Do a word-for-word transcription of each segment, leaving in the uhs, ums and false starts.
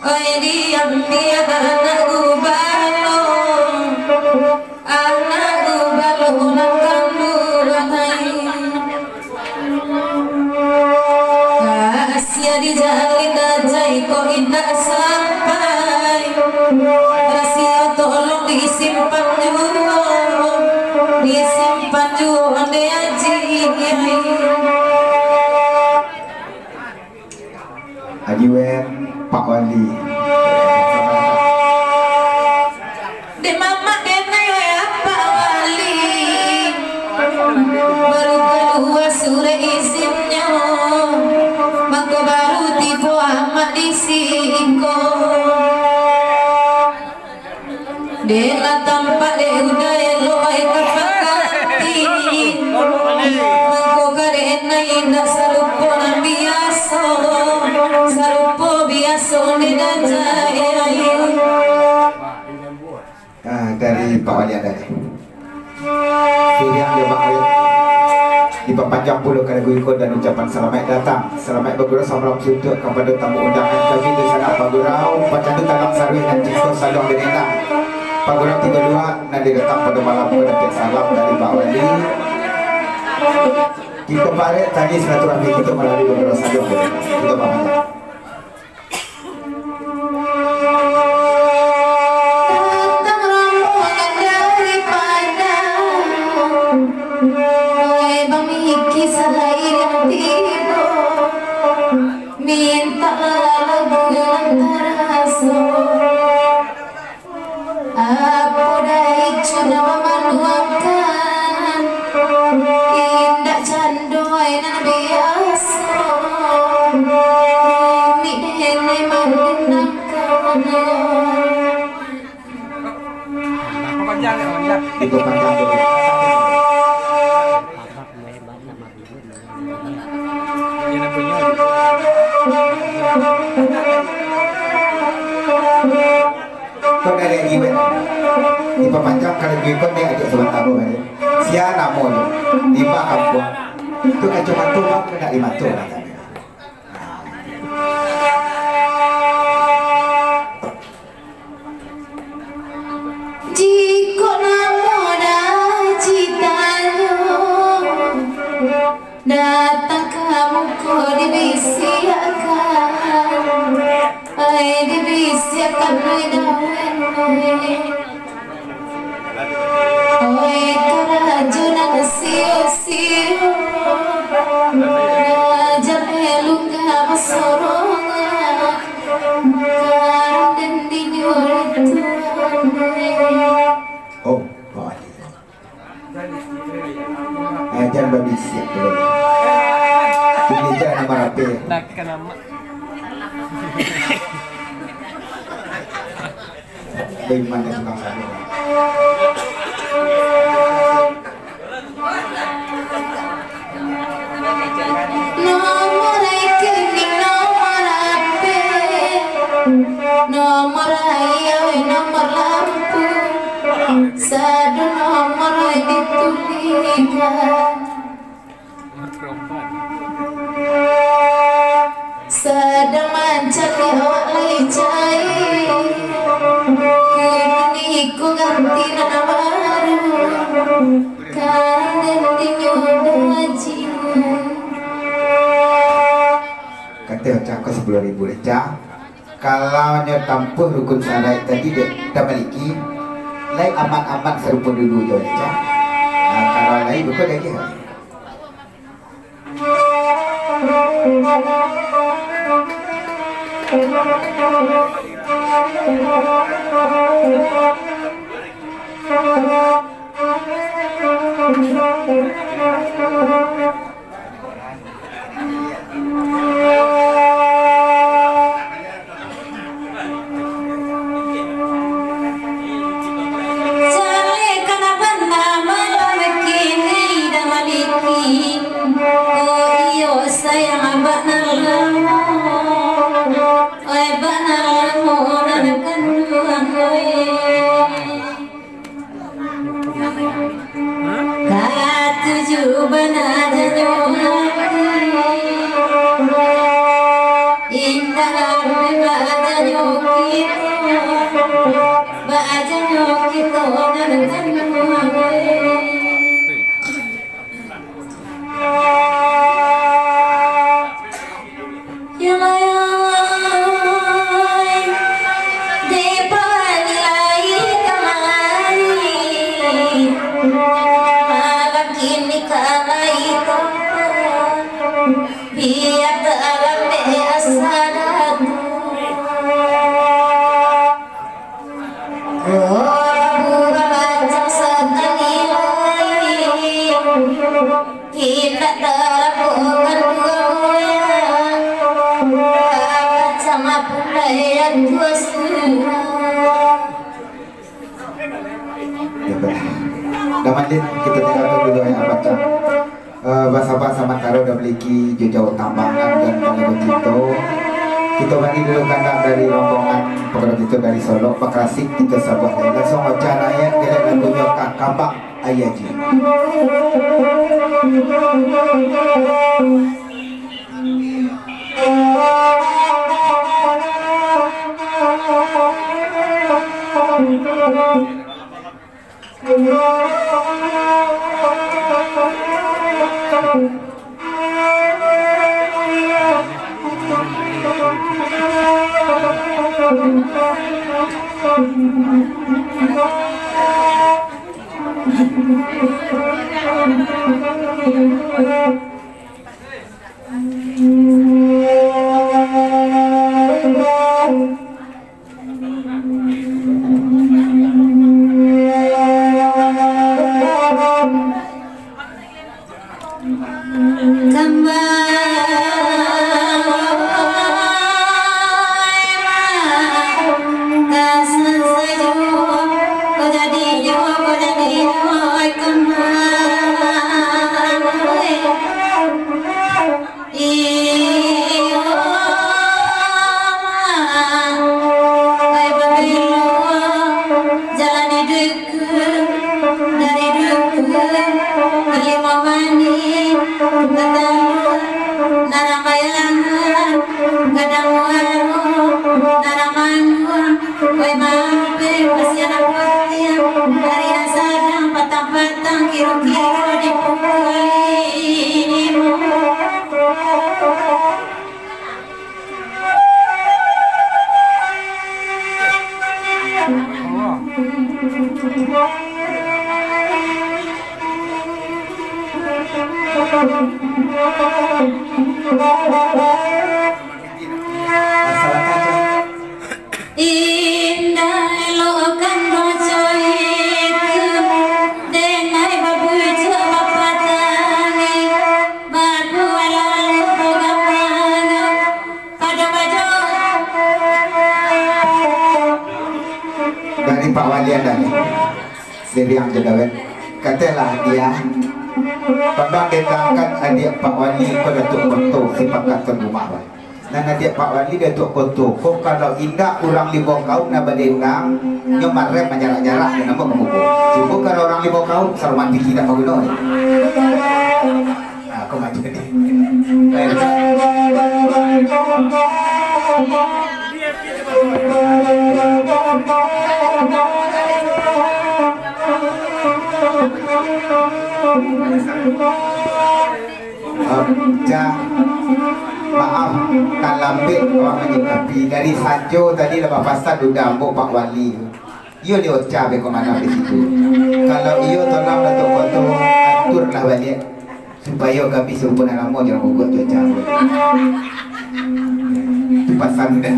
Oi, diam, diam, anak gubalo, anak gubalo, urang kanduang ai. Asia dijalin dajai kok indak sampai. Rasio tolong disimpan juo, disimpan juo ondeh aji ai. Haji Wen, Pak Wali. Dek mamak denai weh Pak Wali. Baru kadua surek izinnyo, mangko baru tibo amak di siko. Dek lah tampak dek udah elok ai ka pakanti. Mangko ka dek nai indak sarupo nan biaso, sarupo biaso dek dajai. Ah, dari Pak Wali Adat. Siriang jo Bang Win. Dipapanjang pulo ka lagu iko dan ucapan salamaik datang, salamaik bagurau samalam suntuak kapado tamu undangan kami di sanak Pak Gurau, pacandu talang saruih nan cinto saluang di rindang. Pak Gurau tigo dua nan didatang pado malam ko dapek salam dari Pak Wali. Kito parek tali silaturahmi kito malalui bagurau saluang. Kito pamanjang. Datang rombongan dari Padang, oi, bamiki sahari tibo, mintak lagu nan taraso. Apo dai cuna mamanuangkan, indak cando ai nan biaso, mimik denai mandendangkan. Dipapanjang dulu. Kau dari Aji Wet. Dipapanjang kalau duit kau ni aja sabanta ko kan. Sia namo tu? Di bawah kampuang. Tu kacamata bang kena di mata lah tadi. Jikok namo Daji tanyo, datang ka muko dibisiakkan, ai dibisiakkan ai dawen ai. Oi karajo nan sio-sio, naja elungga basorongan. Karang dan dinyo itu. Oh, Pak Haji. Eh, jangan babisiak dulu. Ini jangan marape. Takkan amat. Bagaimana tukang sayur? Nomor rekening, nomor H P, nomor aia, nomor lampu, sado nomor ditulikan. Sadang mancari awak lai cai. Kini ko ganti nan baru. Karang dan dinyo bajingan. Kato Cang ko sapuluah ribu deh, Cang. Kalau nyo tampuah rukun syaraik tadi dek tamiliki, lai aman-aman sarupo dulu jo, Cang. Nah, kalau lai buko lagi. Sayang abak nan lamo, oi, bak nan lamo nan kanduang, oi. Katuju bana janyo hati, indak ape bak janyo kito, bak janyo kito nan kanduang, oi. Yang lain dipalai kamari, malam kini ka lai tampan, biak talambek asa datang. Oh, buah bacang sakali lai, indak talakukan dua goyang, bacang pulai yang dua surat. Ya, baik. Dah manjik, kita tinggalkan dulu yang bacang. Eh, basaba samantaro dah miliki jo jauah tambangan dan pangalaman cinto. Kito bari dulu kandak dari rombongan pangalaman cinto dari Solok, bakarasik kito sabuah lain. Langsuang Ocha naiak, galak lagunyo ka Kambang Aia Ji. Iyo, ai babilo jalan iduikku, dari duku, limo manih, katalu, narang bayangan, gadang waru, narang manggung, Wai mampir, pasian apotiang, ari nan sadang patang-patang, kiru-kiru di pukul limo. Masalah kacau. Indak elok kan doso itu, denai babujuak bapatani, baduo lalu bagamana, pado bajo. Dari Pak Wali ada ni. Dari yang jedawen. Katalah dia, Padang ditangkan adiak Pak Wali ko Datuak Koto, sipakat rumah, Pak. Nan adiak Pak Wali Datuak Koto ko, kalau indak urang Limau Kaum nan badendang, nyo marem manjarak-jarak, nyo namo kamu ko. Cubo kalau urang Limau Kaum, saromantis indak baguno. Ah, ko maju tadi. Baik. Ocha, maaf, talambek awak manyikapi. Dari sajo tadi lah bapasan dudah ambo Pak Wali. Iyo ni Ocha beko mana di situ. Kalau iyo tolong Datuak Koto aturlah baliak, supayo kami sarupo nan lamo jan guguak cuaca. Itu pasan udah.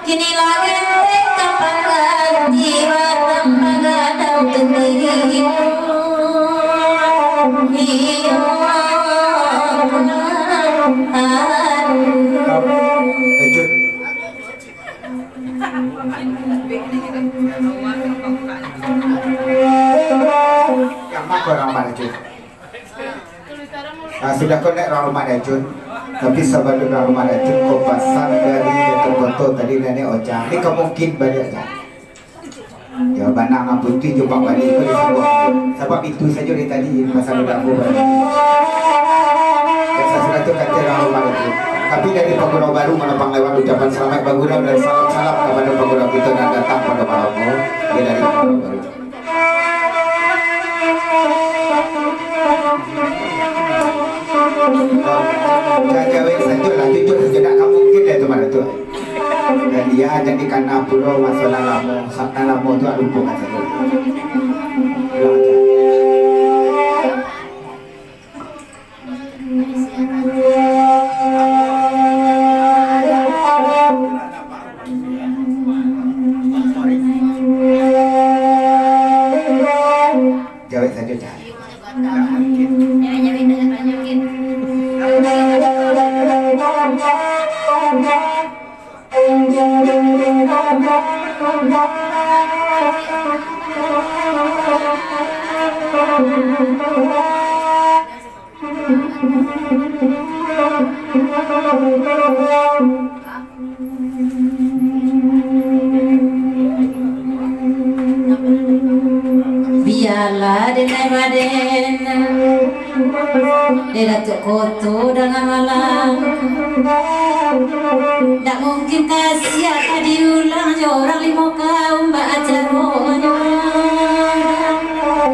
Kini lah gentek ka pangan, jiwa tambah gadang tu dirimu. Iyo, aduh. Cut. Yang mak orang mana, Cut? Ah, sudah ko naiak urang rumah Dajun. Tapi sabalun urang rumah Dajun, ko pasan dari Datuak Koto tadi, Nenek Ocha. Ni ka mungkin baliak, Cak. Yo, bana Angah Putih jo Pak Wali ko disambuang. Sabab itu sajo dari tadi pasan udah aku baliak. Dan sasudah tu kato urang rumah Dajun. Tapi dari Pagurau Baru Manapang lewat ucapan salamaik bagurau dan salam-salam kapado pagurau kito nan datang pado malam ko. Yo, dari Pagurau Baru. Jawek sajo lah, jujur sajo, dak ka mungkin lah tu, mano tu. Dan dia jadi kana pulo maso nan lamo, sa-, nan lamo tu, ah, lupokan sajo. Pulang aja. Jawek sajo, Cak. Bialah den ai baden, dek Datuak Koto Dangamalam. Ndak mungkin kasiah ka diulang jo urang limo kaum bak acaronyo.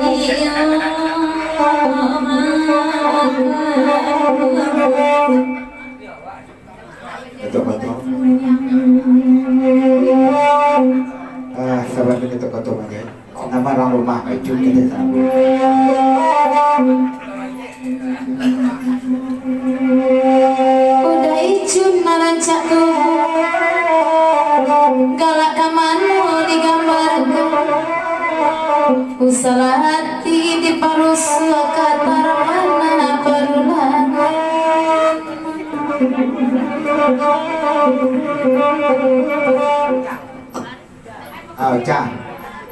Iyo. Datuak Koto. Ah, sabar, Datuak Koto mah, yo. Nama urang rumah, Icun, kito tahu. Udah Icun marancak tu, galak ka mano digambarkan. Usahlah hati diparusuah ka tarmana parulangan. Ah, Cah,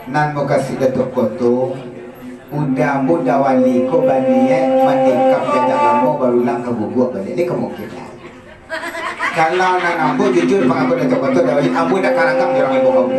nan mukasuik Datuak Koto, udah ambo Dawali ko baniaik manikam jajak lamo, barulang ka guguak baliak. Ni kamungkinan. Kalau nan ambo jujur pangakuan Datuak Koto, Dawali, ambo indak ka rangkang jo urang limo kaum.